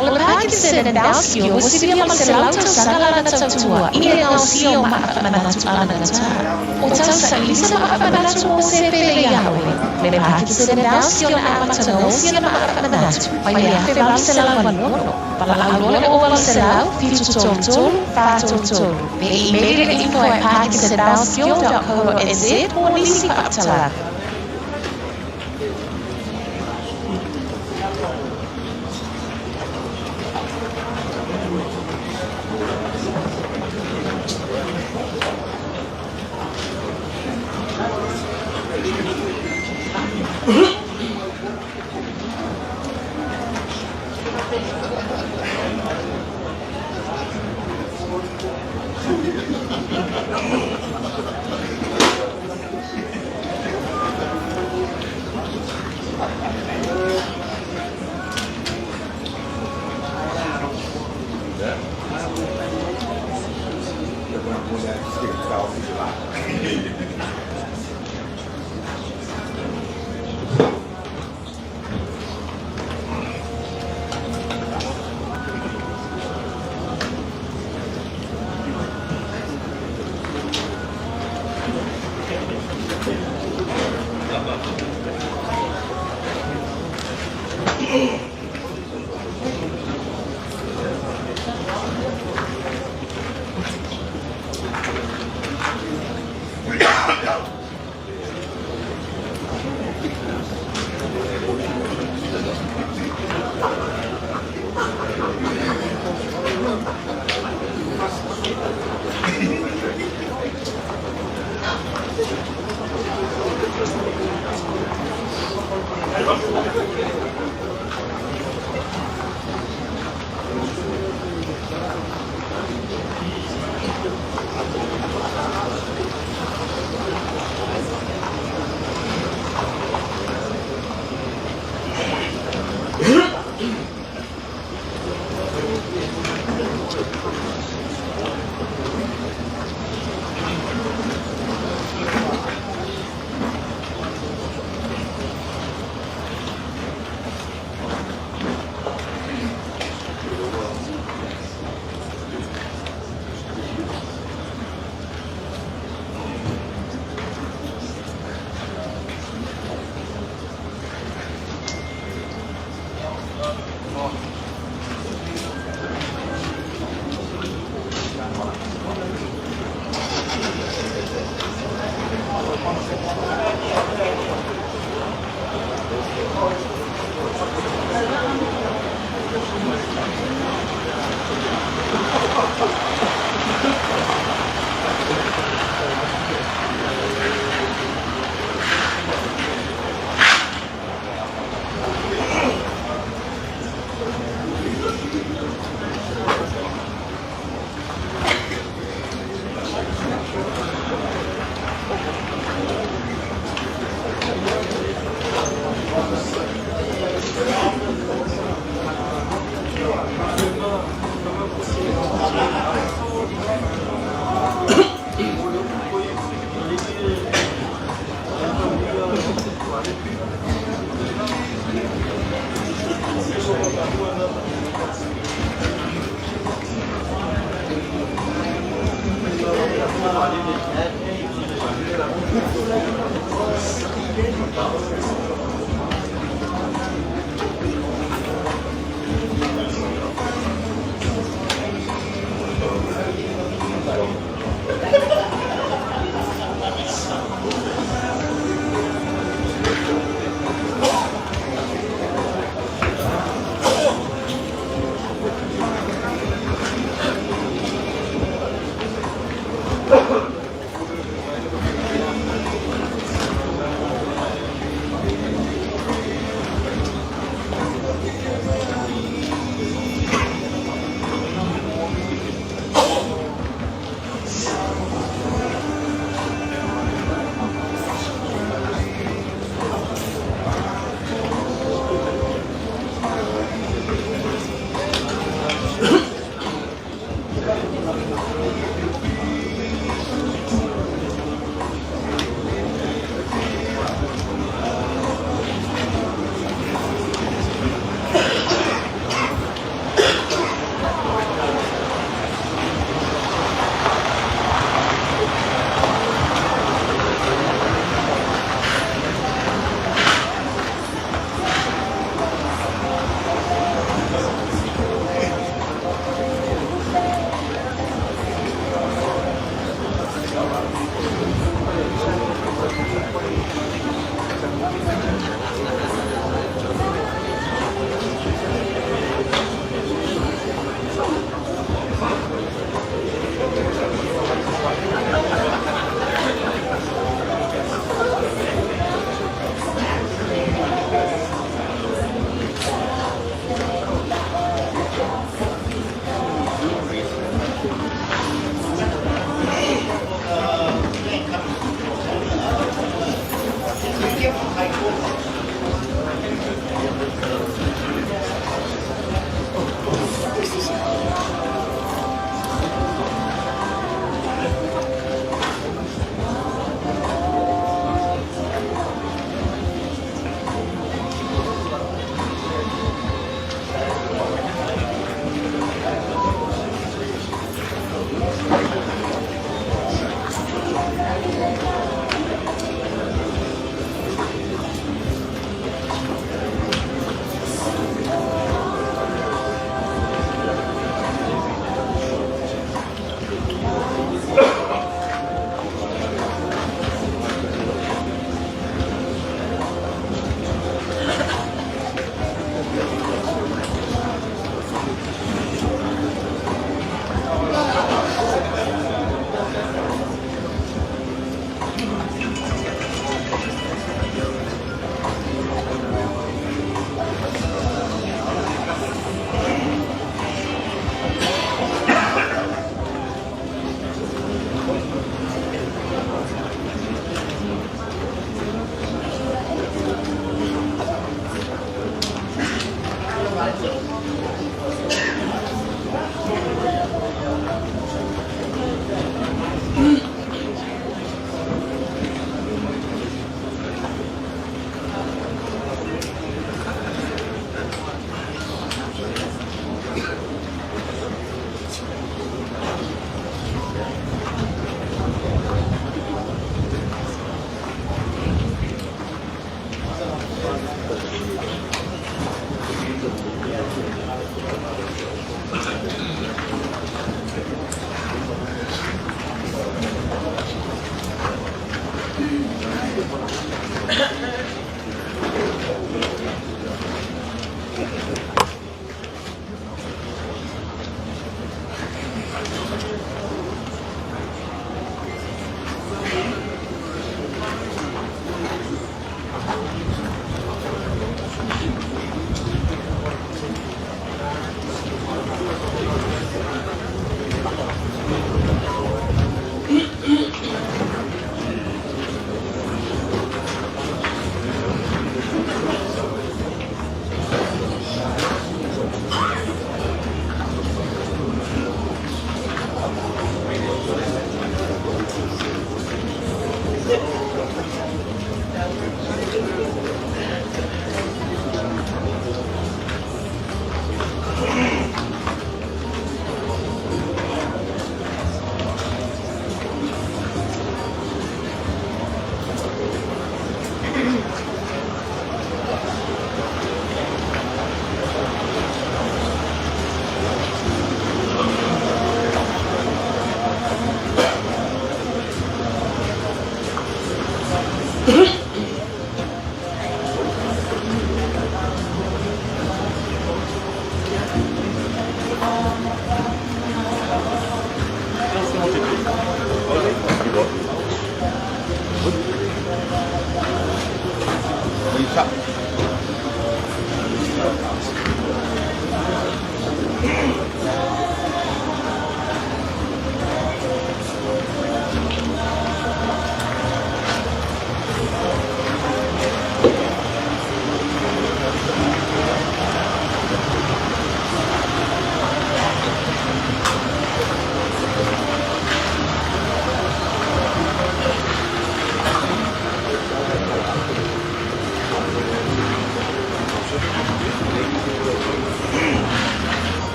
O le Parkinson and Bowel Skill ua sili ma le 100 tausaga lana tautua i le gaosia o maa faamanatu a lana ta. O tausaili sa maa faamanatu mo se pele ia oe. O le Parkinson and Bowel Skill na amata gaosia maa faamanatu mai le 1886. Valaau loa le 800 733 433. Pe imeli le info@parkinsonbowelskill.co.nz mo nisi faamatalaga.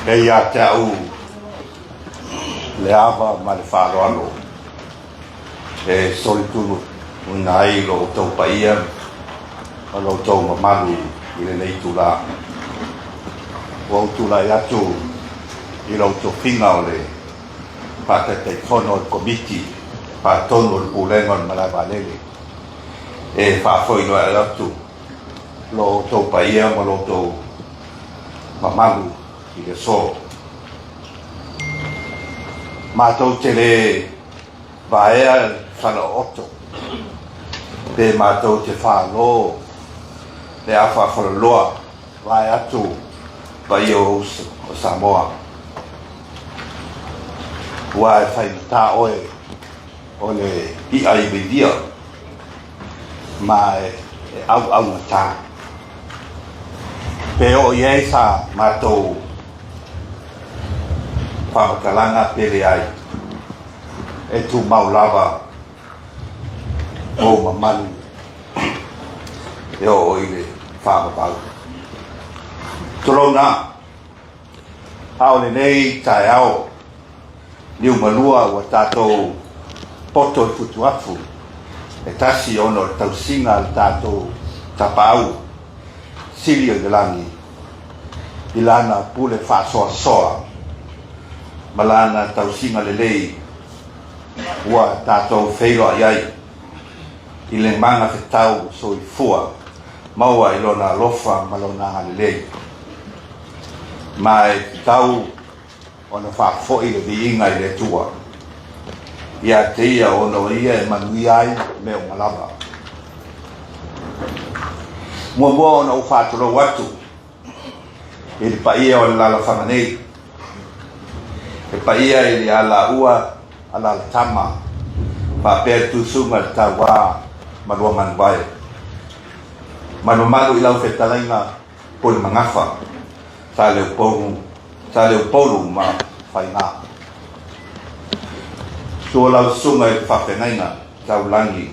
E ia te au le ava ma le faaaloalo e solituina ai lo outou paia ma lo outou mamalu i lenei itula. Ua ou tulai atu i lou tofiga o le Faataitaifono o le Komiti Faatonu o le Pulega o le Malae Vaalele e faafoiloai atu lo outou paia ma lo outou mamalu i le aso. Matou te le vaea le falaooto pe matou te falo. le afa afalaloa vaeatu paia o uso o Samoa. Ua e faigata oe o le i'a i vailia ma e auaugata. Pe oo i ai sa matou faamatalaga pe leai, e tumau lava ou mamalu e oo i le faavavau. Tulouna, a o lenei taeao liumalua ua tatou poto i futuafu e tasi ona o le tausiga a le tatou Tapaau Sili o i le lagi i lana pule faasoasoa ma lana tausiga lelei ua tatou feiloai ai i le magafetau soifua maua i lona alofa ma lona agalelei. Ma e tatau ona faafoi le viiga i le Atua ia te ia ona o ia e manuia ai mea uma lava. Muamua ona ou faatulou atu i le paia o le alaalafaga nei, le paia i le alaua alalatama faapea le tusuga le tauā ma Luamanuvae. Malumalu i lau fetalaiga Pulemagafa, Saleupolu, Saleupolu ma Faigā. Sua lau susuga i le faafeagaiga taulagi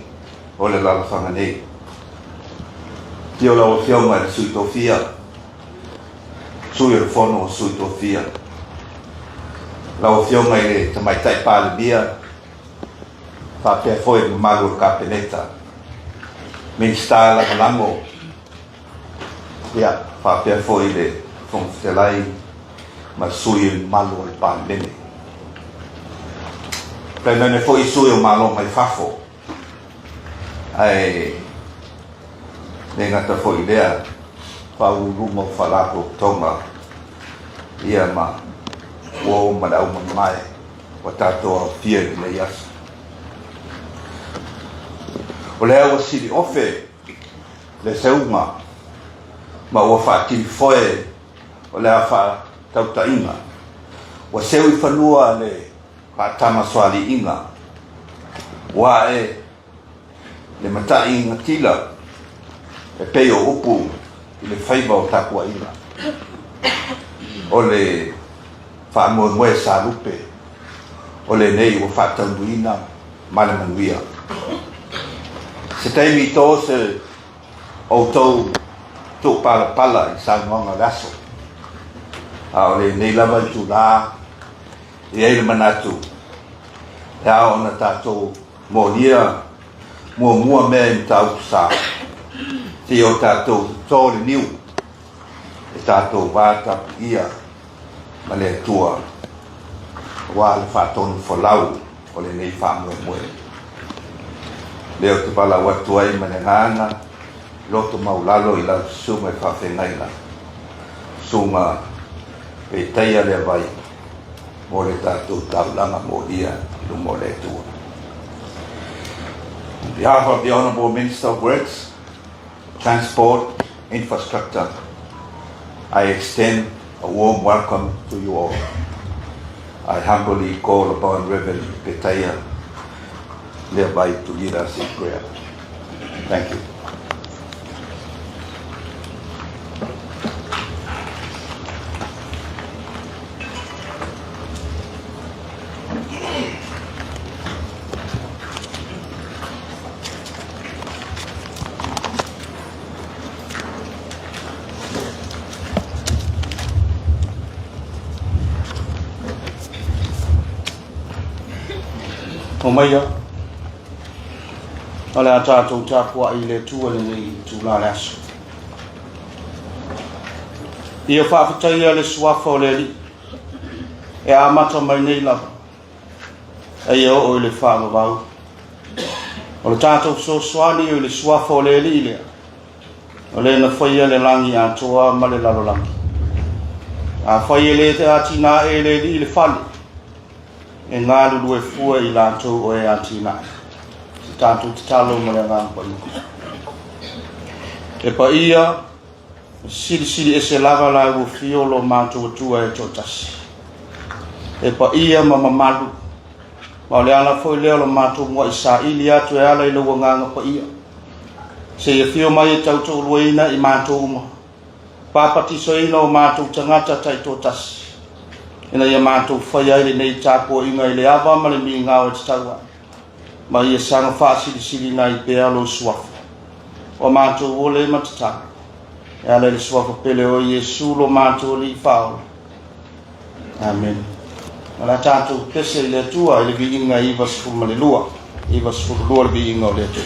o le alaalafaga nei. Afio lau Afioga i le Sui Tofia, Sui o le Fono o Sui Tofia, lau Afioga i le Tamaitai Palemia, faapea foi le mamalu o le Kapeneta, Minisita Lagolago, ia, faapea foi le Fofoga Fetalai ma sui mamalu o le Palemene. Tainane foi sui o Malo mai fafo, ae le gata foi i lea, faauluuluga o Faalapotopotoga, ia ma uo ma le aumamae ua tatou aofia i lenei aso. O lea ua siliofe le seuga ma ua faatilifoe o le a faatautaiga, ua seu i fanua le faatamasoaliiga, ua ae le mataigatila e pei o upu i le faiva o tapuaiga. O le faamoemoe salupe o lenei ua faataunuuina ma le manuia. Se taimi to se outou tuupalapala i saunoaga o le aso, a o lenei lava itulā e i ai le manatu e ao ona tatou molia muamua mea i Matautu Sa, seia o tatou toto le niu e tatou vatapuia ma le Atua aua le faatonufolau o lenei faamoemoe. Lea ou te valaau atu ai ma le agaga loto maulalo i lau susuga i faafeagaiga, Susuga Petaia Leavai, mo le tatou taulaga molia i luma o le Atua. On behalf of the Honourable Minister of Works, Transport, Infrastructure, I extend a warm welcome to you all. I humbly call upon Reverend Petaia Leavai to lead us in prayer. Thank you. Omaia, o le a tatou tapuai i le Atua lenei itulā le aso. Ia faafetaia le suafa o le Alii e amata mai nei lava, a ia oo i le faavavau. O le tatou fesoasoani i le suafa o le Alii lea, o le na faia le lagi atoa ma le lalolagi. Afai e le atinae e le Alii le fale, e galulue fua i latou o e atinae. Se tatou tatalo ma le Agaga Paia. E paia, e silisili ese lava la ua fio lo matou Atua e toatasi. E paia ma mamalu, ma o le ala foi lea o lo matou muai saili atu e ala i lou agaga paia. Se i afio mai e tautoaluaina i matou uma, papatisoina o matou tagata taitoatasi, ina ia matou faia ai lenei tapuaiga i le ava ma le migao e tatau ai, ma ia saga faasilisilina ai pea lou suafa. Ua matou ole ma tatalo, e ala i le suafa pele o Iesu lo matou Alii Faaola. Amene. O le a tatou pese i le Atua i le viiga 92, 92 le viiga o le Atua.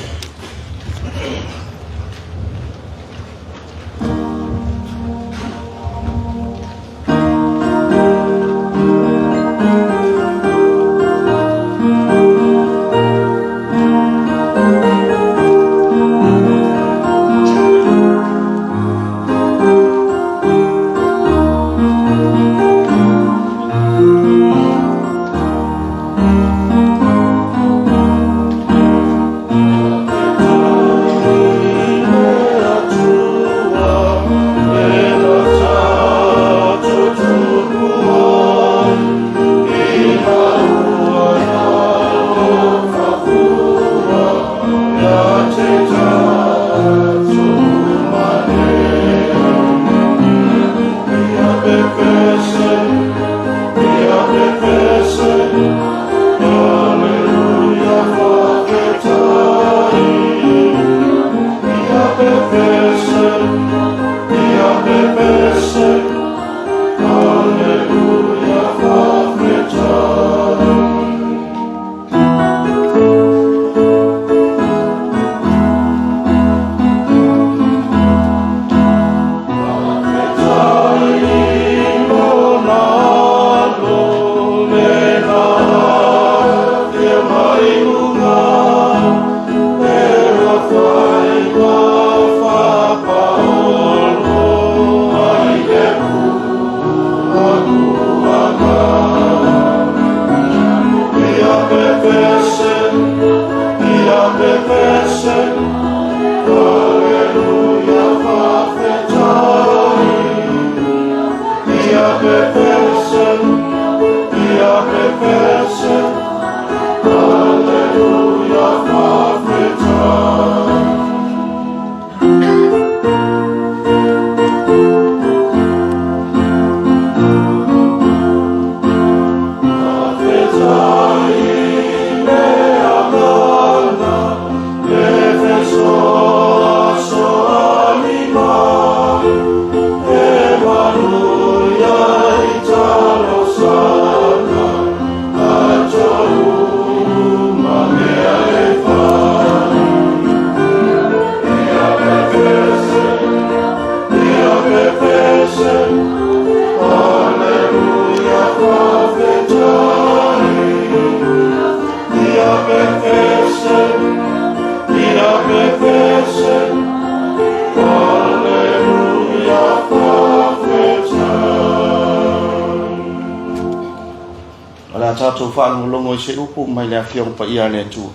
O le a tatou faalogologo i se upu mai le Afioga Paia a le Atua.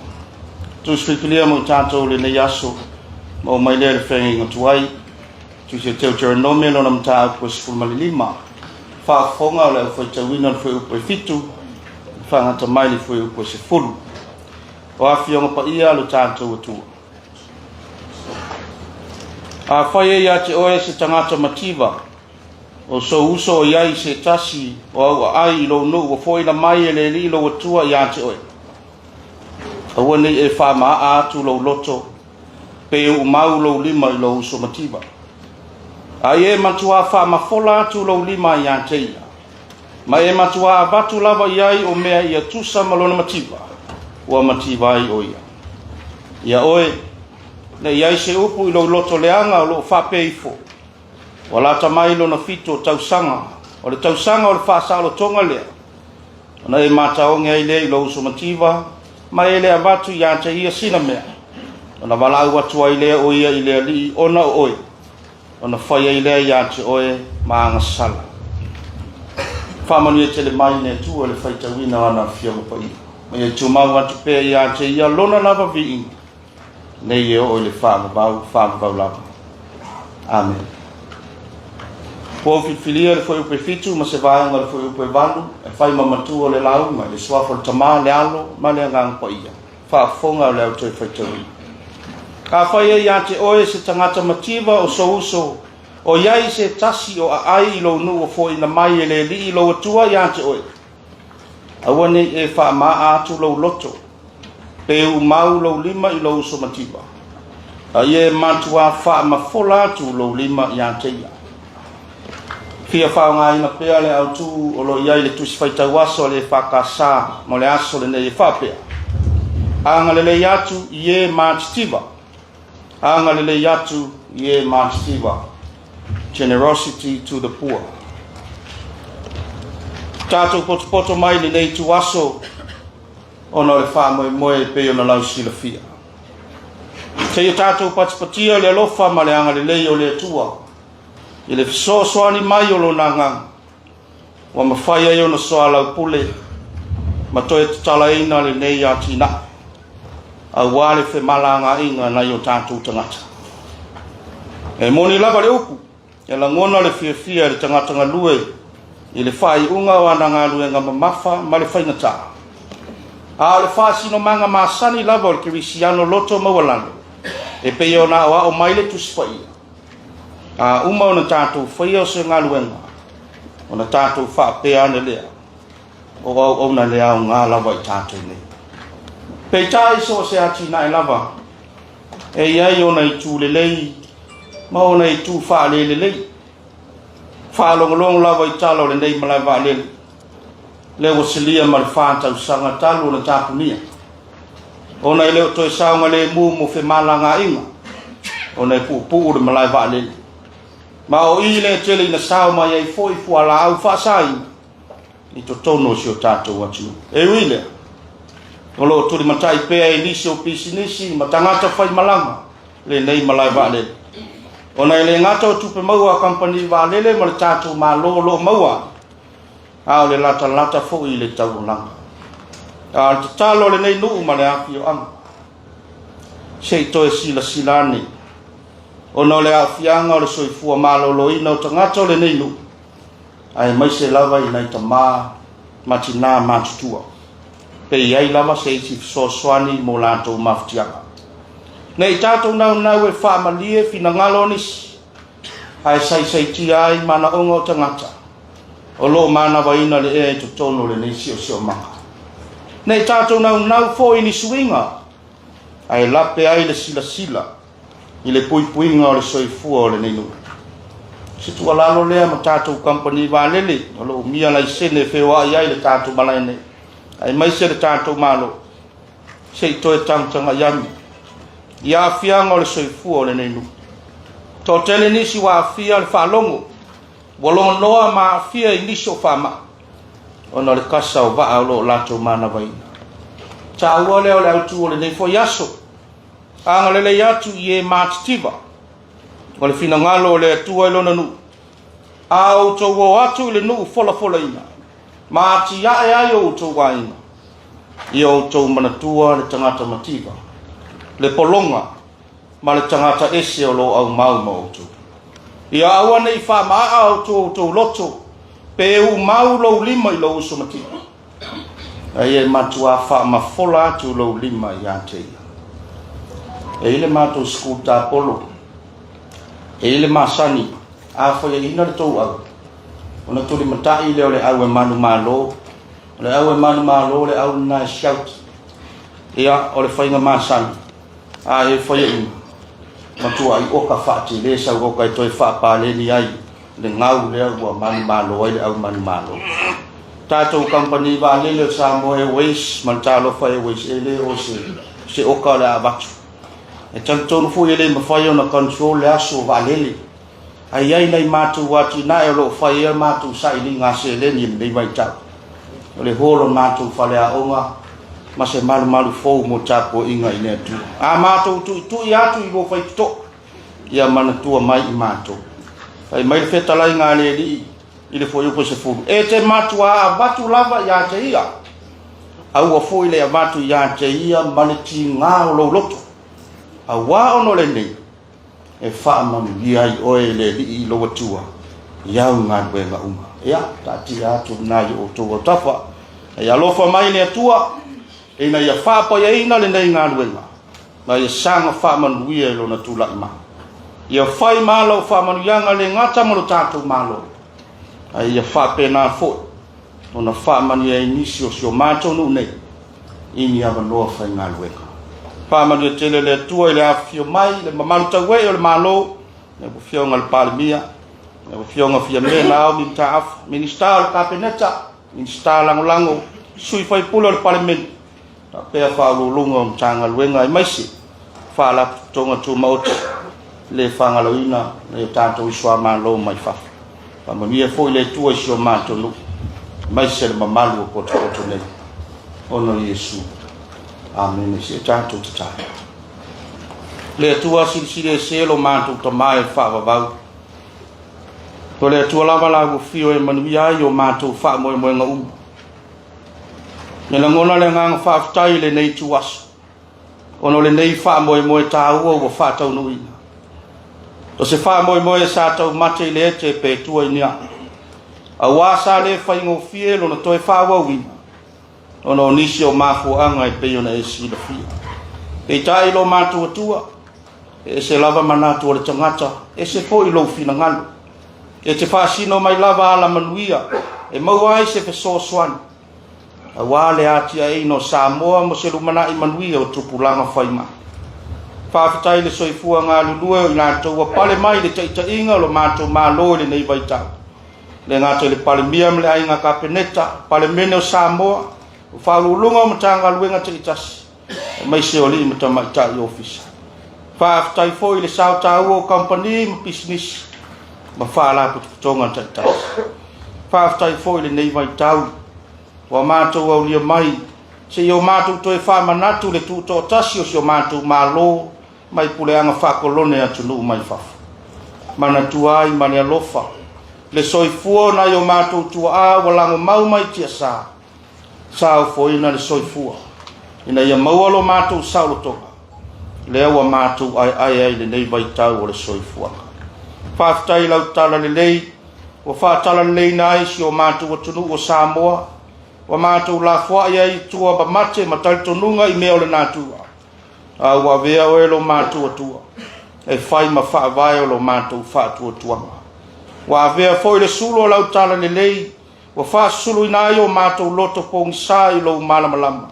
Tusi filifilia mo i tatou lenei aso, ma o mai lea le feagaiga tuai, Tusi o Teuteronome lona mataupu e 15, faafofoga o le aufaitauina o le fuaiupu e 7, faagata mai le fuaiupu e 10. O Afioga Paia a lo tatou Atua. Afai e ia te oe se tagata mativa, o sou uso o i ai i se tasi o au aai i lou nuu ua foaina mai e le Alii lou Atua ia te oe, aua ne i e faamaaa atu lou loto pe uumau lou lima i lou uso mativa. A ia e matuā faamafola atu lou lima ia te ia, ma e matuā avatu lava i ai o mea ia tusa ma lona mativa, ua mativa ai o ia. Ia oe, ne i ai se upu i lou loto leaga o loo faapea ifo, ua lata mai lona 7 o tausaga, o le tausaga o le faasaolotoga lea, ona e mataoge ai lea i lou uso mativa, ma e le avatu ia te ia sina mea, ona valaau atu ai lea o ia i le Alii ona o oe, ona fai ai lea ia te oe ma agasala. Faamanuia tele mai le Atua i le faitauina o ana Afioga Paia, ma ia tumau atu pea ia te ia lona lava viiga, nei e oo i le faavavau, faavavau lava. Amene. Ua ou filifilia le Fuaiupu e 7 ma se vaega o le Fuaiupu e 8 e fai ma matua o le lauga i le suafa o le Tama, le Alo ma le Agaga Paia. Faafofoga o le au toe faitauina. Afai ai ia te oe se tagata mativa o sou uso, o i ai se tasi o aai i lou nuu ua foaiina mai e le Alii lou Atua ia te oe, aua ne i e faamaa atu lou loto, pe uumau lou lima i lou uso mativa, a ia e matuā faamafola atu lou lima ia te ia. Fia faaaogaina pea le autu o lo o i ai le Tusi Faitau Aso a le EFKS mo le aso lenei e faapea, Agalelei atu i e matitiva. Agalelei atu i e matitiva. Generosity to the poor. Tatou potopoto mai lenei ituaso ona o le faamoemoe e pei ona lausilafia. Seia tatou patipatia le alofa ma le agalelei o le Atua i le fesoasoani mai o Lona Agaga, ua mafai ai ona soalaupule ma toe tatalaina lenei atinae aua le femalagaaiga a nai o tatou tagata. E moni lava le upu, e lagona le fiafia e le tagata galue i le faaiuga o ana galuega mamafa ma le faigata. A o le faasinomaga masani lava o le kerisiano loto maualalo, e pei ona aoao mai le Tusi Paia, A uma ona tatou faia o se galuega, ona tatou faapea ane lea, o auauna le aoga lava i tatou nei. Peitai so o se atinae lava, e i ai ona itu lelei ma ona itu faalelelei. Faalogologo lava i tala o lenei malae vaalele, lea ua silia ma le 4 tausaga talu ona tapunia, ona e le o toe saogalemu mo femalagaaiga, ona e puupuu le malae vaalele. Ma o i lea tele ina sao mai ai foi fualaau faasaina i totonu o si o tatou atunuu. E ui lea, o lo o tulimatai pea e nisi o pisinisi ma tagata faimalaga lenei malae vaalele, ona e le gata o tupe maua a kamupani vaalele ma le tatou Malo o lo o maua, a o le latalata foi i le tauolaga. A o le tatalo a lenei nuu ma le afioaga, se i toe silasila ane, ona o le aafiaga o le soifua maloloina o tagata o lenei nuu, aemaise lava i nai tamā ma tinā matutua, pe i ai lava se isi fesoasoani mo latou mafatiaga. Ne i tatou naunau e faamalie finagalo o nisi, ae saisaitia ai manaoga o tagata o lo o manavaina le ea i totonu o lenei siosiomaga. Ne i tatou naunau foi i ni suiga, ae lape ai le silasila i le puipuiga o le soifua o lenei nuu. Se tuualalo lea ma tatou kamupani vaalele o lo o umia laisene e feoai ai le tatou malae nei, aemaise le tatou Malo, se i toe tagatagai ane i aafiaga o le soifua o lenei nuu. Toatele nisi ua aafia le faalogo, ua logonoa ma aafia i nisi o faamai, ona o le kasa o vaa o lo o latou manavaina. Taua lea o le autu o lenei foi aso, agalelei atu i e matitiva, o le finagalo o le Atua i lona nuu. A outou o atu i le nuu folafolaina, ma atiae ai o outou aiga, ia outou manatua le tagata mativa, le pologa ma le tagata ese o lo o aumau ma outou. Ia aua ne i faamaa outou loto, pe uumau lou lima i lou uso mativa, a ia e matuā faamafola atu lou lima ia te ia. E i le matou school tapolo, e i le masani, a faiaina le tou au, ona tulimatai lea o le au e manumalo, o le au e manumalo le au lena e shout. Ia, o le faiga masani, a e faiaina, matuai oka faatele sau oka e toe faapaleni ai le gau lea ua manumalo ai le au manumalo. Tatou kamupani vaalele o Samoa Airways ma le Talofa Airways, e le o se oka o le a avatu. E talitonu foi e le mafai ona control le aso o vaalele. Ae i ai nai matou atinae o lo o fai ai matou sailiga a seleni i lenei vaitau. O le hall o matou faleaoga ma se malumalu fou mo tapuaiga i le Atua. A matou tuitui atu i lua faitotoa, ia manatua mai i matou. Fai mai le fetalaiga a le Alii i le fuaiupu e 10, e te matuā avatu lava ia te ia, aua foi le avatu ia te ia ma le tigā o lou loto, auā ona o lenei, e faamanuia ai oe e le Alii i lou Atua i au galuega uma. Ia, taatia atu lena i outou autafa. Ia alofa mai le Atua ina ia faapaiaina lenei galuega ma ia saga faamanuia i lona tulai mai. Ia fai ma ala o faamanuiaga le gata ma lo tatou Malo, a ia faapena foi ona faamanuia ai nisi o si o matou nuu nei i ni avanoa faigaluega. Faamanuia tele le Atua i le afifio mai le mamalu tauee o le Malo, lau Afioga i le Palemia, lau Afioga Fiame Naomi Mataafa, Minisita o le Kapeneta, Minisita Lagolago, Sui Faipule o le Palemene, faapea Faauluuluga o Matagaluega aemaise Faalapotopotoga Tumaoti le faagaloina nai o tatou uso a Malo mai fafo. Faamanuia foi le Atua i si o matou nuu, aemaise le mamalu o potopoto nei. Ona o Iesu. Amene. Se i tatou tatalo. Le Atua silisili ese lo matou Tama e faavavau. O le Atua lava la ua fio e manuia ai o matou faamoemoega uma. E lagona le agaga faafetai i lenei ituaso, ona o lenei faamoemoe taua ua faataunuuina. O se faamoemoe sa taumate i le ete pe tua i ni aa, auā sa le faigofie lona toe faaauauina, ona o nisi o mafuaaga e pei ona e silafia. Peitai lo matou Atua, e ese lava manatu o le tagata, ese foi lou finagalo. E te faasino mai lava alamanuia e maua ai se fesoasoani, auā le atiaeina o Samoa mo se lumanai manuia o tupulaga fai mai. Faafetai i le soifua galulue o i latou ua pale mai i le taitaiga o lo matou Malo i lenei vaitau. Le gata i le Palemia ma le Aiga Kapeneta, Palemene o Samoa, o Faauluuluga o Matagaluega taitasi, aemaise o alii ma tamaitai ofisa. Faafetai foi i le sao taua o kamupani ma pisinisi ma faalapotopotoga taitasi. Faafetai foi i lenei vaitau ua matou aulia mai se i o matou toe faamanatu le tutoatasi o si o matou Malo mai puleaga faakolone atunuu mai fafo. Manatua ai ma le alofa le soifua o nai o matou tuaa ua lagomau mai tiasa, sa ofoina le soifua ina ia maua lo matou saolotoga lea ua matou aeae ai lenei vaitau o le soifuaga. Faafetai i lau tala lelei ua faatalaleileina ai si o matou atunuu o Samoa, ua matou lafoai ai i tua mamate ma talitonuga i mea o le natura, a ua avea oe lo matou Atua e fai ma faavae o lo matou faatuatuaga. Ua avea foi le sulu o lau tala lelei ua faasusuluina ai o matou loto pogisa i lou malamalama,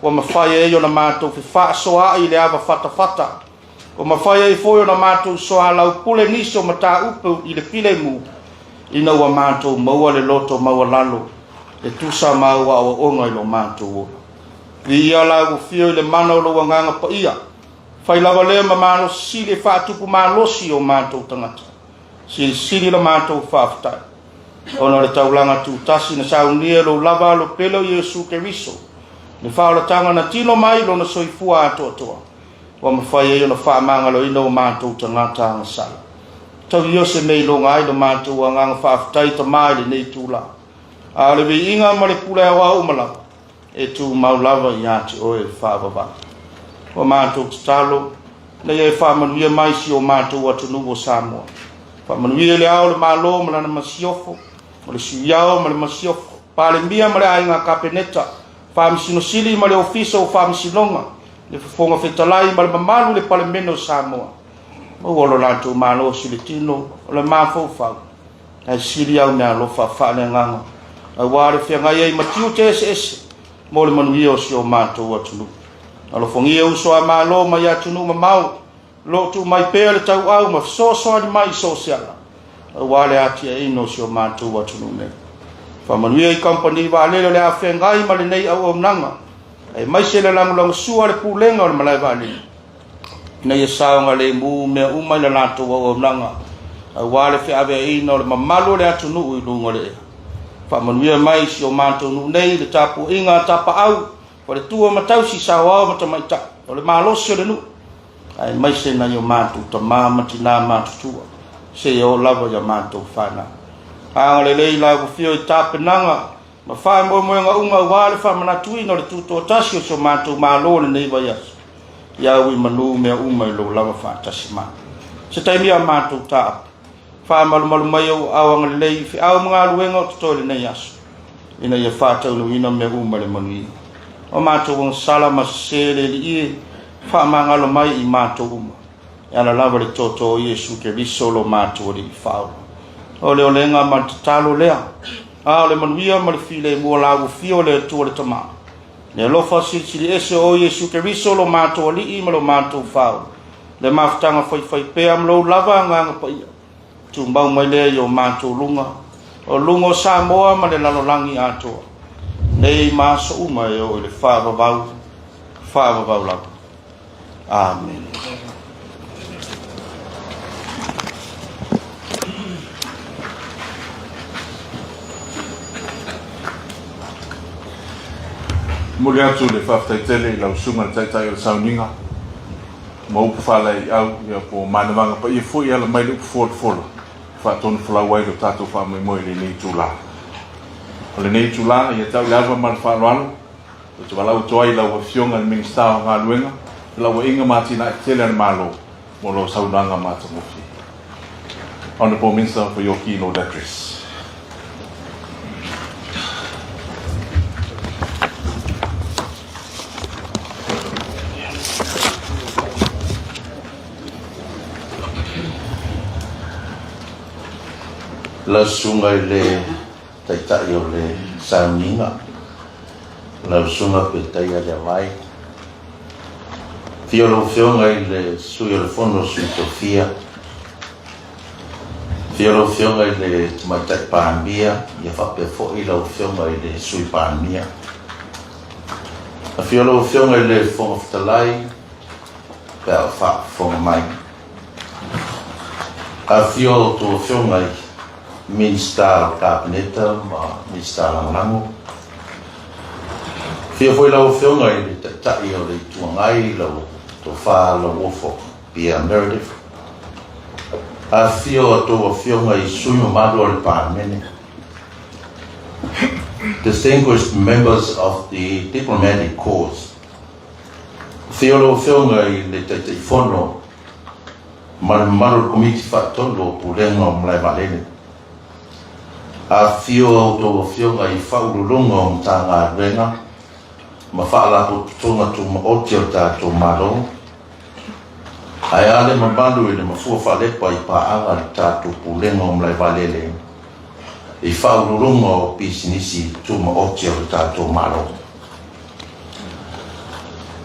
ua mafai ai ona matou fefaasoaai i le ava fatafata, ua mafai ai foi ona matou soalaupule nisi o mataupu i le filemu, ina ua matou maua le loto maualalo e tusa ma au aoaoga i lo matou ola. Viia la ua fio i le mana o lou agaga paia, fai lava lea ma malosi sili e faatupu malosi o matou tagata. Silisili la matou faafetai, ona o le taulaga tutasi na saunia e lou lava alo pele o Iesu Keriso, le faaolataga na tino mai lona soifua atoatoa, ua mafai ai ona faamagaloina o matou tagata agasala. Tau ia o se mea iloga ai lo matou agaga faafetai Tama i lenei itula, a o le viiga ma le pule aoao uma lava e tumau lava ia te oe e faavavau. Ua matou tatalo, ina ia e faamanuia mai si o matou atunuu o Samoa. Faamanuia i le Ao o le Malo ma lana masiofo, o le Sui Ao ma le masiofo, Palemia ma le Aiga Kapeneta, Faamasino Sili ma le Ofisa o Faamasinoga, le Fofoga Fetalai ma le mamalu i le Palemene o Samoa. Maua lo latou malosi i le tino o le mafaufau, ae sili au meaalofa faaleagaga, auā le feagai ai ma tiute eseese mo le manuia o si o matou atunuu. Alofagia uso a Malo mai atunuu mamao, o lo o tuu mai pea le tauau ma fesoasoani mai i so o se ala, auā le atiaeina o si o matou atunuu nei. Faamanuia i kamupani vaalele o le a feagai ma lenei auaunaga, aemaise le lagolagosua a le Pulega o le Malae Vaalele, ina ia saogalemu mea uma i le latou auaunaga, auā le feaveaiina o le mamalu o le atunuu i luga o le ea. Faamanuia mai i si o matou nuu nei le tapuaiga a tapaau, faletua ma tausi, saoao ma tamaitai, o le malosi o le nuu, aemaise nai o matou tama ma tinā matutua, seia oo lava i a matou fanau. Agalelei la ua fio i tapenaga ma faamoemoega uma aua le faamanatuina o le tutoatasi o si o matou Malo i lenei vaiaso. Ia au i manu mea uma i lou lava faatasi mai. Se taimi a matou taape, faamalumalu mai ou aao agalelei i feau ma galuega o totoe i lenei aso, ina ia faataunuuina mea uma i le manuia. O matou agasala ma sese le Alii e, faamagalo mai i matou uma, e ala lava i le tootoo o Iesu Keriso lo matou Alii Faaola. O le olega ma le tatalo lea, a o le manuia ma le filemu o la ua fia o le Atua le Tama, le alofa silisili ese o Iesu Keriso lo matou Alii ma lo matou Faaola, le mafutaga faifaipea ma lou lava Agaga Paia, tumau mai lea i o matou luga, o luga o Samoa ma le lalolagi atoa, nei ma aso uma e oo i le faavavau, faavavau lava. Amene. Momoli atu le faafetai tele i lau Susuga i le Taitai o le Sauniga ma upu faalaeiau, ia po o manavaga paia foi e ala mai le upu folafola e faatonufolau ai lo tatou faamoemoe i lenei itula. O lenei itula, ia tau le ava ma le faaaloalo, ou te valaau atu ai i lau Afioga i le Minisita o Galuega, Felauaiga ma Atinae Tetele a le Malo mo lau saunoaga matagofie. Honourable Minister for your keynote address. Lau Susuga i le Taitai o le Sauniga, lau Susuga Petaia Leavai, Afio lau Afioga i le Sui o le Fono a Sui Tofia, Afio lau Afioga i le Tamaitai Palemia, ia faapea foi lau Afioga i le Sui Palemia. Afio lau Afioga i le Fofoga Fetalai pe a o faafofoga mai. Afio a outou Afioga i Minisita o le Kapeneta ma Minisita Lagolago. Afio foi lau Afioga i le Taitai o le Itu Agai, lau Tofa Lauofo Pierre Meredith. Afio a outou Afioga i sui usufono mamalu o le Palemene. Distinguished members of the diplomatic corps. Afio lau Afioga i le Taitaifono ma le mamalu o le Komiti Faatonu o Pulega o Malae Vaalele. Afifio a outou Afioga i Faauluuluga o Matagaluega ma Faalapotopotoga Tumaoti o le tatou Malo, ae a le mamalu i le mafua faalepa i paaga a le tatou Pulega o Malae Vaalele i Faauluuluga o Pisinisi Tumaoti o le tatou Malo.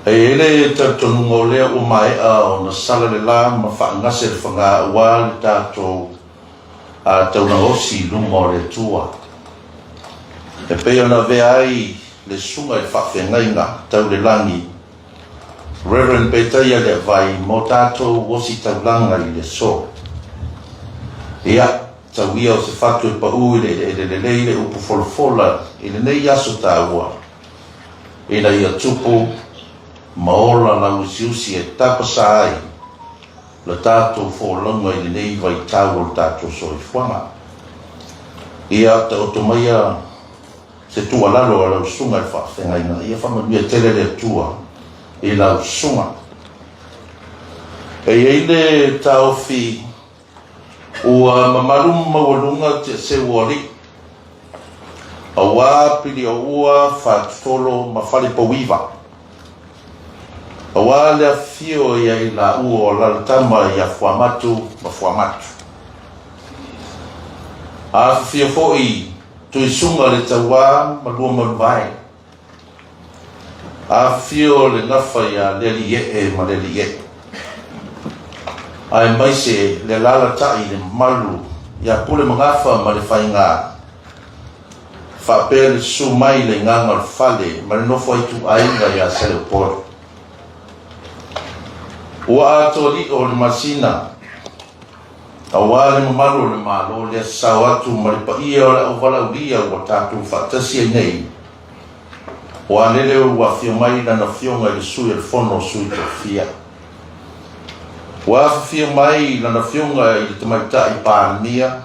E i ai le talitonuga o lea ua maea ona sala le la ma faagase le faga aua le tatou taulaga osi i luma o le Atua, e pei ona avea ai le Susuga i le Faafeagaiga tau le Lagi, Reverend Petaia Leavai, mo tatou ositaulaga i le aso. Ia, tau ia o se fatu e pau i le eleele lelei le upu folafola i lenei aso taua, ina ia tupu ma ola lauusiusi e tapasā ai la tatou folauga i lenei vaitau o le tatou soifuaga. Ia taoto maia se tuualalo a lau susuga i le faafeagaiga, ia faamanuia tele le Atua i lau susuga. E i ai le taofi ua mamalu ma maualuga tiaseu o alii, aua Pilioua, Fatutolo ma Falepouiva, aua le afifio ia i laua o Alalatama ia Fuamatu ma Fuamatu. Afifio foi Tuisuga le Tauā ma Luamanuvae. Afifio le Gafa ia Lealiiee ma Lealiiee, aemaise le alaalatai le mamalu ia Pule ma Gafa ma le Faiga, faapea le susu mai le igaga o le fale ma le nofo aituaiga ia Saleupolu. Ua atoa lio le masina aua le mamalu o le Malo lea sasao atu ma le paia o le auvalaulia ua tatou faatasi ai nei. Ua lele ua afio mai lana Afioga i le Sui o le Fono o Sui Tofia. Ua afifio mai lana Afioga i le Tamaitai Palemia,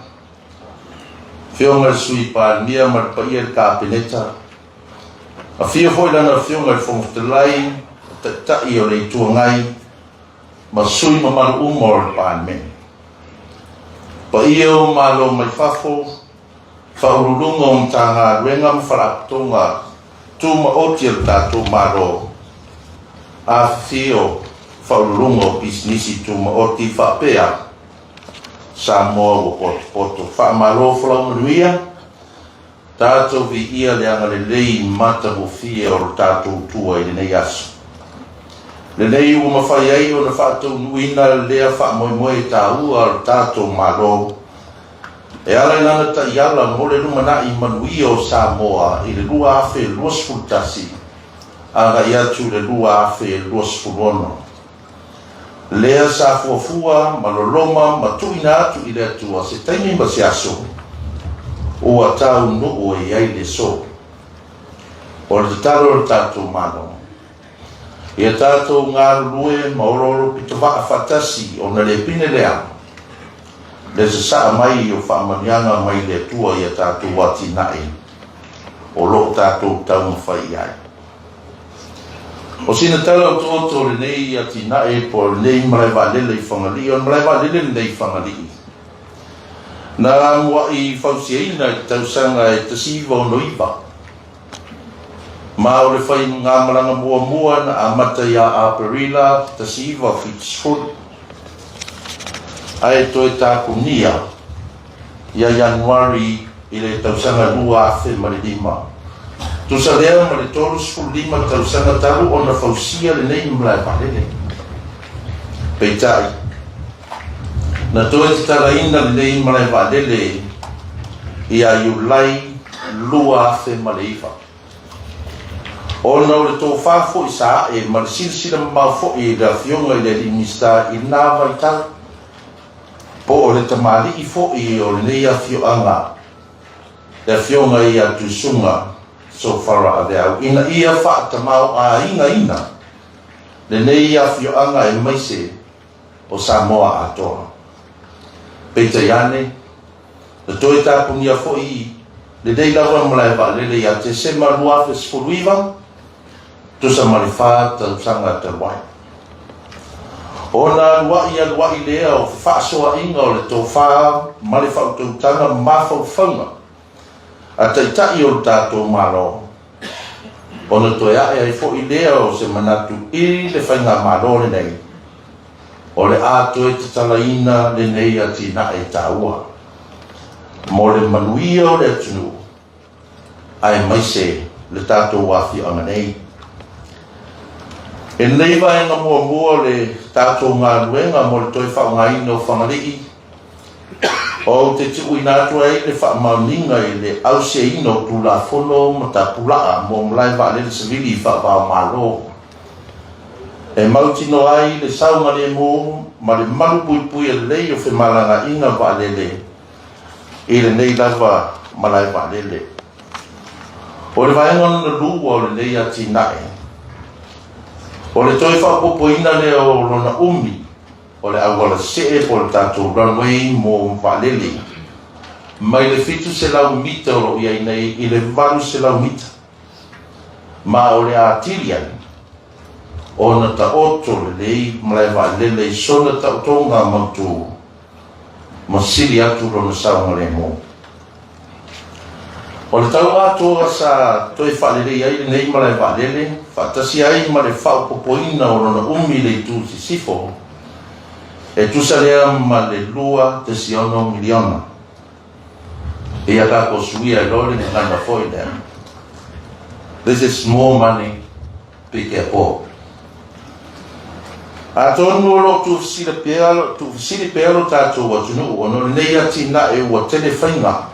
Afioga i le Sui Palemia ma le paia i le Kapeneta. Afio foi lana Afioga i le Fofoga Fetalai, Taitai o le Itu Agai ma sui mamalu uma o le Palemene. Paia o Malo mai fafo, Faauluuluga o Matagaluega ma Faalapotopotoga Tumaoti a le tatou Malo, afifio Faauluuluga o Pisinisi Tumaoti faapea Samoa ua potopoto. Faamalo folau manuia, tatou viia le agalelei matagofie o lo tatou Atua i lenei aso. Lenei ua mafai ai ona faataunuuina lea faamoemoe taua a lo tatou Malo e ala i lana taiala mo le lumanai manuia o Samoa i le 2021 agai atu i le 2026. Lea sa fuafua ma loloma ma tuuina atu i le Atua se taimi ma se aso ua taunuu ai ai le so. O le tatalo a le tatou Malo, ia tatou galulue ma oloolo pitovaa faatasi ona le pine lea le sasaa mai o faamanuiaga mai le Atua i a tatou atinae o lo o tatou taumafai i ai. O sina tala otooto o lenei atinae po o lenei malae vaalele i Fagalii, o le malae vaalele lenei i Fagalii, na muai fausiaina i le tausaga e 1969, ma o le faigamalaga muamua na amata ia Aperila 1970, ae toe tapunia ia Ianuari i le tausaga 2005. Tusa lea ma le 35 tausaga talu ona fausia lenei malae vaalele. Peitai, na toe tatalaina lenei malae vaalele ia Iulai 2009. Ona o le tofa foi sa ae ma le silasila mamao foi i le Afioga i le Alii Minisita i lena vaitau, po o le tamalii foi o lenei afioaga, le Afioga ia Tuisuga Sofara Aveau, ina ia faatamaoaigaina lenei afioaga aemaise o Samoa atoa. Peitai ane, na toe tapunia foi lenei lava malae vaalele ia Tesema 2019, tusa ma le 4 tausaga talu ai. Ona aluai aluai lea o fefaasoaaiga o le tofa ma le faautautaga ma mafaufauga a taitai o le tatou Malo, ona toe ae ai foi lea o se manatu i le faigamalo lenei, o le a toe tatalaina lenei atinae taua mo le manuia o le atunuu aemaise le tatou afioaga nei. I lenei vaega muamua o le tatou galuega mo le toe faaaogaina o Fagalii, ou te tuuina atu ai le faamaoniga i le ausiaina o Tulafono ma Tapulaa mo malae vaalele savili faava-o-Malo, e mautinoa ai le saogalemu ma le malupuipuia lelei o femalagaaiga vaalele i lenei lava malae vaalele. O le vaega lona lua o lenei atinae, o le toe faaopoopoina lea o lona umi o le auala see po o le tatou runway mo vaalele mai le 700 mita o lo o i ai nei i le 800 mita, ma o le atili ai ona taoto lelei malae vaalele i sona taotoga mautu ma sili atu lona saogalemu. O le tau atoa sa toe faalelei ai lenei malae vaalele, faatasi ai ma le faaopoopoina o lona umi i le itu sisifo, e tusa lea ma le $2.6 miliona. Ia tatou suia ai loa le gagana foi lea. This is small money, big airport. Atonu o lo o tuufesili pea lo tatou atunuu ona o lenei atinae ua tele faiga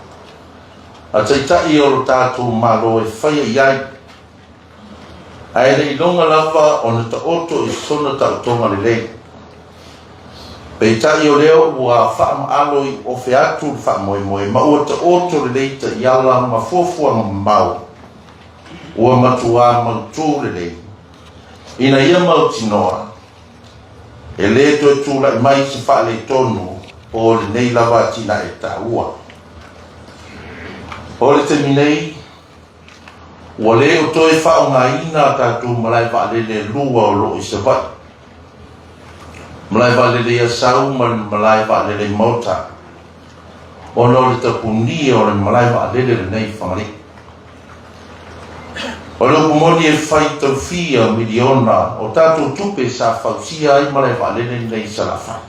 a taitai o lo tatou Malo e faia i ai, ae le iloga lava ona taoto i sona taotoga lelei. Peitai o lea ua faamaalo i ofe atu le faamoemoe ma ua taoto lelei taiala ma fuafuaga mamao ua matuā mautū lelei ina ia mautinoa e lē toe tula'i mai se faaletonu o lenei lava atinae taua. O le taimi nei ua lē o toe faaaogaina a tatou malae vaalele e lua o loo i Savaii, malae vaalele i Asau ma le malae vaalele i Maota. Ona o le tapunia o le malae vaalele lenei i Fagalii. O le upu moni e fai taufia miliona o tatou tupe sa fausia ai malae vaalele lenei i Salafai.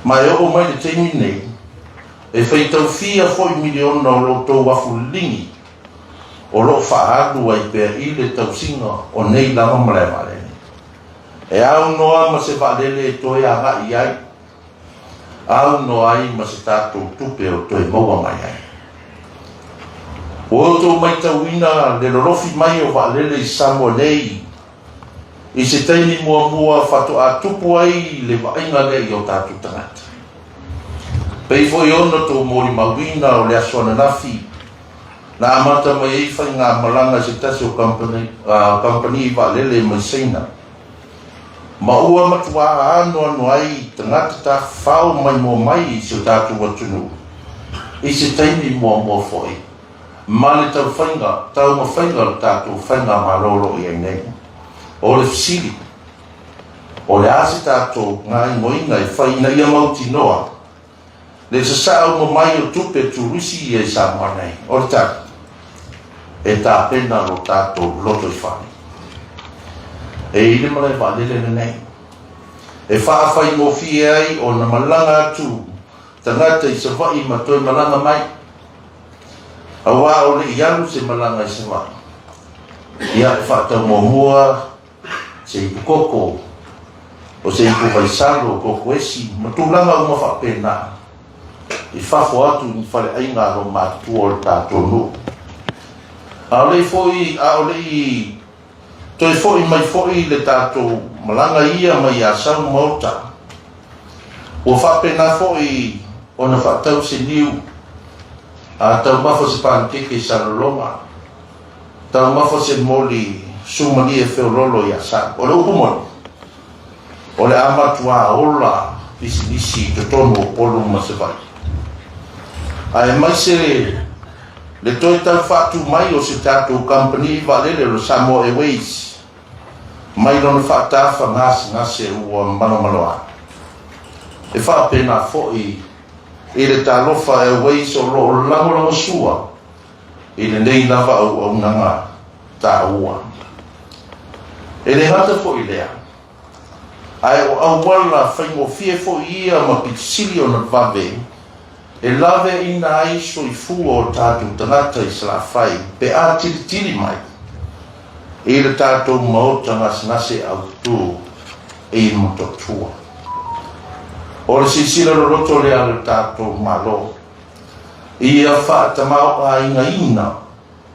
Ma e oo mai le taimi nei, e faitaufia foi miliona o lo outou afu liligi o lo o faaalu ai pea i le tausiga o nei lava malae vaalele. E aunoa ma se vaalele e toe agai i ai, aunoa ai ma se tatou tupe o toe maua mai ai. Ua outou matauina le lolofi mai o vaalele i Samoa nei i se taimi muamua faatoa tupu ai le vaaiga lea i o tatou tagata. Pei foi ona tou molimauina o le aso ananafi na amata mai ai faigamalaga i se tasi o kamupani vaalele mai Saina, ma ua matuā anoano ai tagata tafafao maimoa mai i si o tatou atunuu i se taimi muamua foi ma le taufaiga, taumafaiga o le tatou faigamalo o lo o i ai nei. O le fesili, o le a se tatou gaoioiga e fai ina ia mautinoa le sasaa uma mai o tupe turisi ia i Samoa nei? O le tali, e tapena lo tatou lotoifale. E i le malae vaalele lenei e faafaigofie ai ona malaga atu tagata i Savaii ma toe malaga mai, aua o le i alu se malaga i Savaii, ia e faatau muamua se ipu koko, o se ipu vaisalo, koko esi, ma tulaga uma faapena i fafo atu i ni faleaiga a lomatutua o le tatou nuu. A o le i foi, a o le i toe foi mai foi le tatou malaga ia mai Asau ma Uta, ua faapena foi ona faatau se niu, a taumafa se panikeke i Salelologa, Taumafa se moli sumalie feololo i Asau. O le upu moni, o le a matuā ola pisinisi i totonu o Upolu ma Savaii. Aemaise le toe tau faatu mai o se tatou kamupani vaalele o le Samoa Airways mai lona faatafa gasegase ua malomaloa. E faapena foi i le Talofa Airways o lo o lagolagosua i lenei lava auaunaga taua. E le gata foi i lea, ae o auala faigofie foi ia ma pitisili ona vave e laveaiina ai soifua o tatou tagata i Salafai pe a tilitili mai i le tatou maota gasegase autu i Motootua. O le silasila loloto lea a le tatou Malo Ia faatamaoaigaina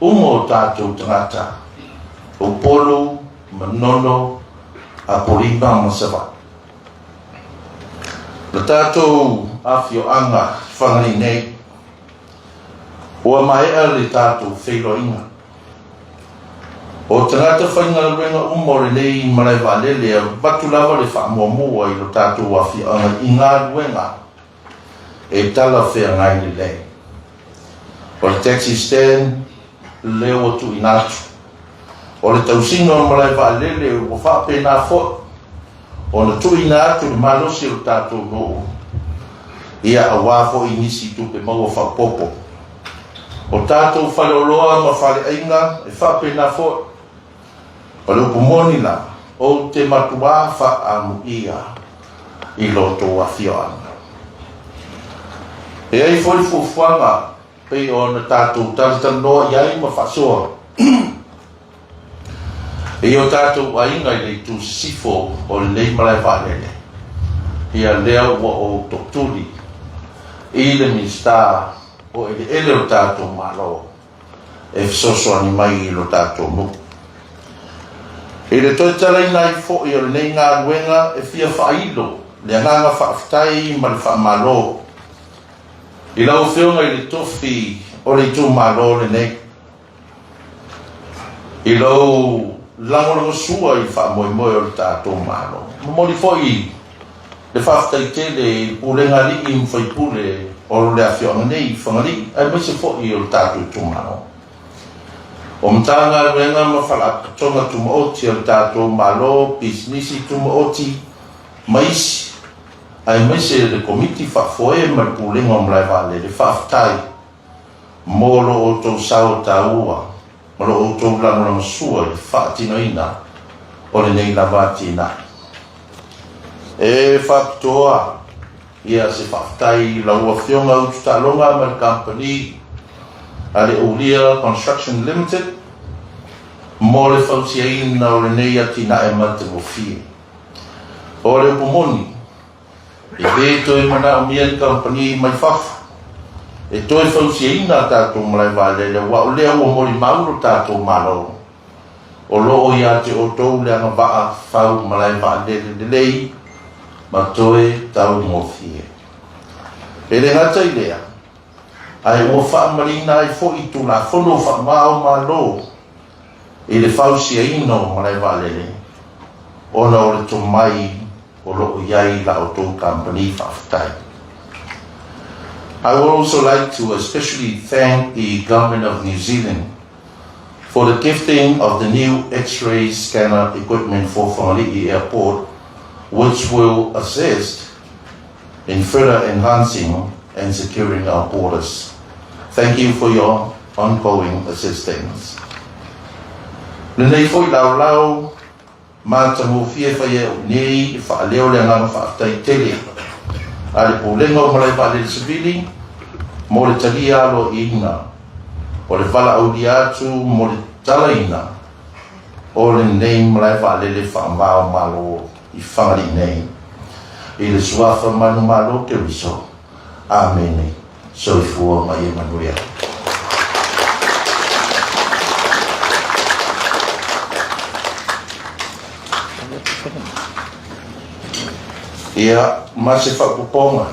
uma o tatou tagata, Upolu, Manono, Apolima ma Savaii. Le tatou afioaga Fagalii nei, ua maea le tatou feiloaiga. O tagata faigaluega uma o lenei malae vaalele e avatu lava le faamuamua i lo tatou afioaga i galuega e talafeagai lelei. O le taxi stand lea ua tuuina atu. O le tausiga o le malae vaalele ua faapena foi ona tuuina atu le malosi o le tatou nuu, ia aua foi nisi tupe maua faaopoopo. O tatou faleoloa ma faleaiga e faapena foi. O le upu moni lava, ou te matuā faaamuia i lo outou afioaga. E i ai foi le fuafuaga pei ona tatou talatalanoa i ai ma faasoa i o tatou aiga i le itu sisifo o lenei malae vaalele, ia lea ua ou tootuli i le Minisita o Eleele o le tatou Malo e fesoasoani mai i lo tatou nuu. I le toe talaina ai foi o lenei galuega e fia faailo le agaga faafetai ma le faamalo i lau Afioga i le tofi o le itumalo lenei, i lou lagolagosua i le faamoemoe o le tatou Malo. Momoli foi le faafetai tele i le pulega alii ma faipule o le afioaga nei i Fagalii aemaise foi o le tatou itumalo. O Matagaluega ma Faalapotopotoga Tumaoti a le tatou Malo, pisinisi tumaoti ma isi. aemaise le Komiti Faafoe ma le Pulega o Malae Vaalele, faafetai mo lo outou sao taua ma lo outou lagolagosua i le faatinoina o lenei lava atinae. E faapitoa ia se faafetai i lau Afioga Utu Taaloga ma le Kamupani a le Ulia Construction Limited mo le fausiaina o lenei atinae matagofie. O le upu moni, e le toe manaomia ni kamupani mai fafo e toe fausiaina a tatou malae vaalele aua o lea ua molimau lo tatou Malo o lo o ia te outou le agavaa fau malae vaalele lelei ma toe taugofie. E le gata i lea, ae ua faamalina ai foi Tulafono faava-o-Malo i le fausiaina o malae vaalele ona o le tomai o lo o i ai i la outou kamupani. Faafetai. I would also like to especially thank the Government of New Zealand for the gifting of the new X-ray scanner equipment for Fagali'i Airport, which will assist in further enhancing and securing our borders. Thank you for your ongoing assistance. Lenei foi laolao matagofie fai ai au nei e faaleo le agaga faafetai tele a le Pulega o Malae Vaalele Sivili mo le talia aloaiaina o le valaaulia atu mo le talaina o lenei malae vaalele faava-o-Malo i Fagalii nei i le Suafa Manumalo Keriso. Amene. Soifua ma ia manuia. Ia, ma se faaopoopoga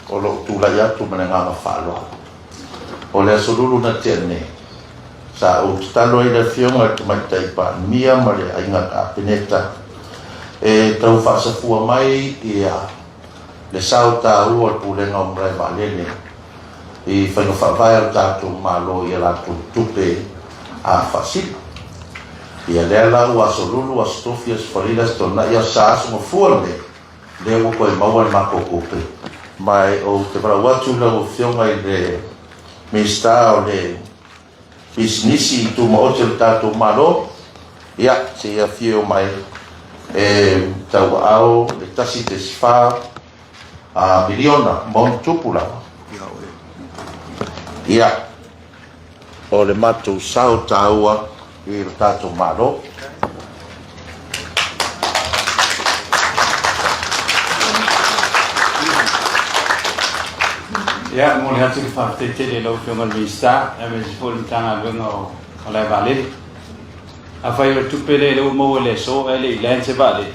o lou tulai atu ma le agaga faaaloalo. O le Aso Lulu na tea nei, sa ou tatalo ai i le Afioga i le Tamaitai Palemia ma le Aiga Kapeneta e tau faasafua mai ia le sao taua o le Pulega o Malae Vaalele i faiga faavae a le tatou Malo i a latou tupe a faasili. Ia lea la ua Aso Lulu, Aso Tofi, Aso Faraile, Aso Toonai, Aso Sa, Aso Gafua lenei, lea ua toe maua le matou tupe. Ma ou te valaau atu i lau Afioga i le Minisita o le Pisinisi Tumaoti o le tatou Malo, ia, se i afio mai e tauaao le 1.4 miliona ma ona tupu lava. Ia, o le matou sao taua i lo tatou Malo. Ia, momoli atu le faafetai tele i lau Afioga i le Minisita, aemaise foi le Matagaluega o Malae Vaalele. Afai o le tupe lea lea ua maua i le aso ae le i land se vaalele,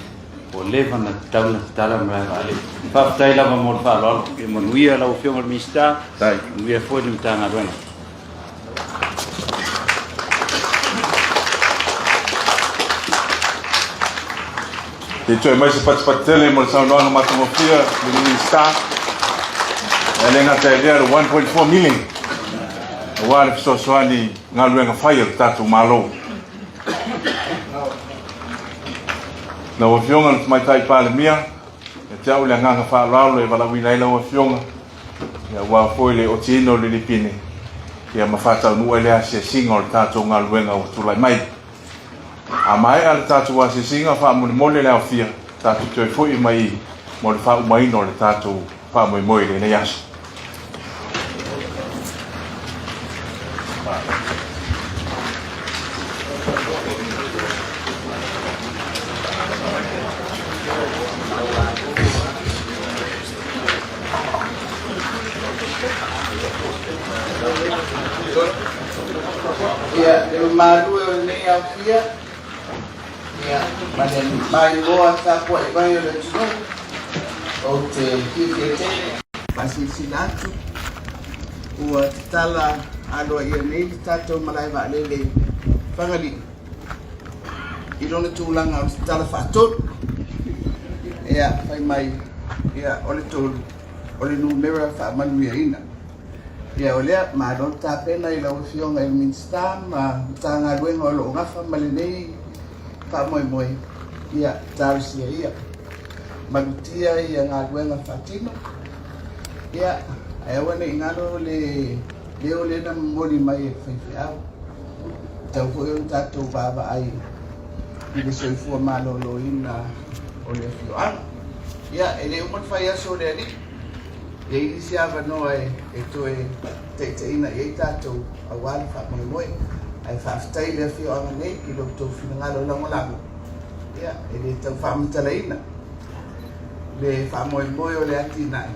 ua leva ona tatau ona tatala malae vaalele. Faafetai lava mo le faaaloalo. Ia manuia lau Afioga i le Minisita, manuia foi le Matagaluega. Se i toe mai se patipati tele mo le saunoaga matagofie le Minisita. E le gata i lea le 1.4 million aua le fesoasoani i galuega fai a le tatou Malo. Lau Afioga i le Tamaitai Palemia, ia te au le agaga faaaloalo e valaauina ai lau Afioga aua foi le otiina o le lipine ia ma faataunuu ai le asiasiga o le tatou galuega ua tulai mai. A maea le tatou asiasiga, faamolemole le aofia, tatou toe foi mai mo le faaumaina o le tatou faamoemoe i lenei aso. Ia, le mamalu e o lenei aofia, ia, ma le maimoa tapuai mai o le atunuu, ou te fiafia tele faasilasila atu ua tatala aloaia nei le tatou malae vaalele i Fagalii i lona tulaga o le tatala faatolu. Ia, fai mai, ia, o le tolu, o le numera faamanuiaina. Ia, o lea, malo le tapena i lau Afioga i le Minisita ma Matagaluega o lo o gafa ma lenei faamoemoe, ia, talosia ia. malutia ia galuega faatino. Ia, ae aua ne i galo le leo lea na momoli mai e le faifeau. E tatau foi ona tatou vaavaai i le soifua maloloina o le afioaga. Ia, e le uma le fai aso o le Alii. E i ai nisi avanoa e toe taitaiina i ai tatou aua le faamoemoe. Ae faafetai i le afioaga nei i lo outou finagalo lagolago. Ia, e le tau faamatalaina le faamoemoe o le atinae,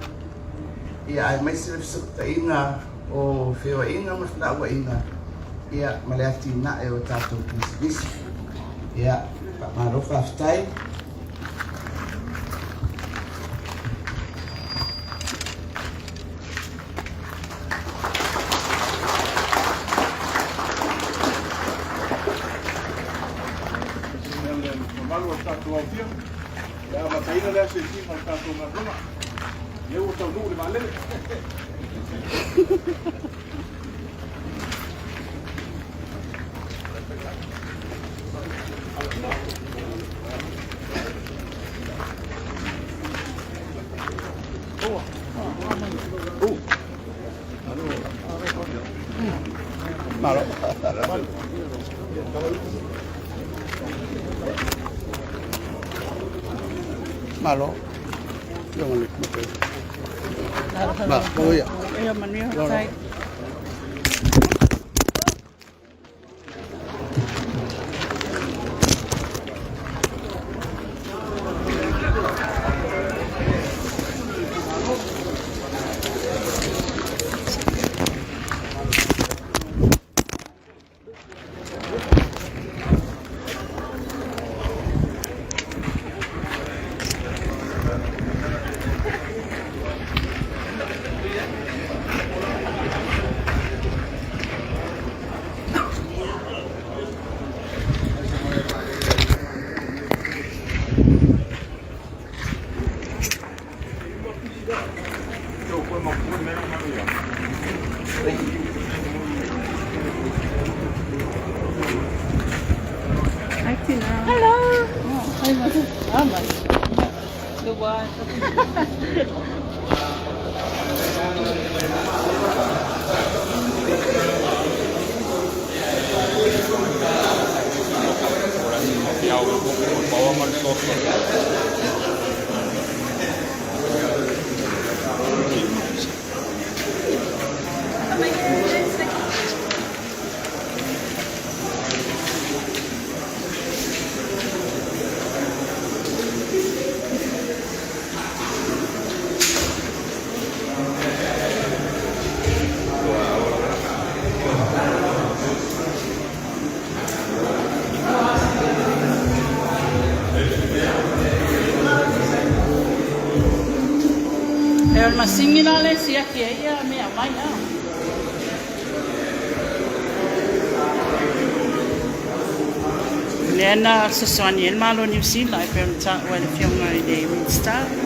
ia, aemaise le fesootaiga o feoaiga ma felauaiga, ia, ma le atinae o tatou pisinisi. Ia, faamalo faafetai. Mamalu o le tatou aofia, e amataina le asiasiga o le tatou galuega. Lea ua taunuu le vaalele. Malo. Malo. Ia. Ia manuia faafetai. Hi Tina. Hello. Oh, hi Mother. Ah, my. The one. E o le masini la lea e siaki ai ia mea mai a. Lea na fesoasoani ai le Malo o Niu Sila e pei ona taua e le Afioga i le Minisita.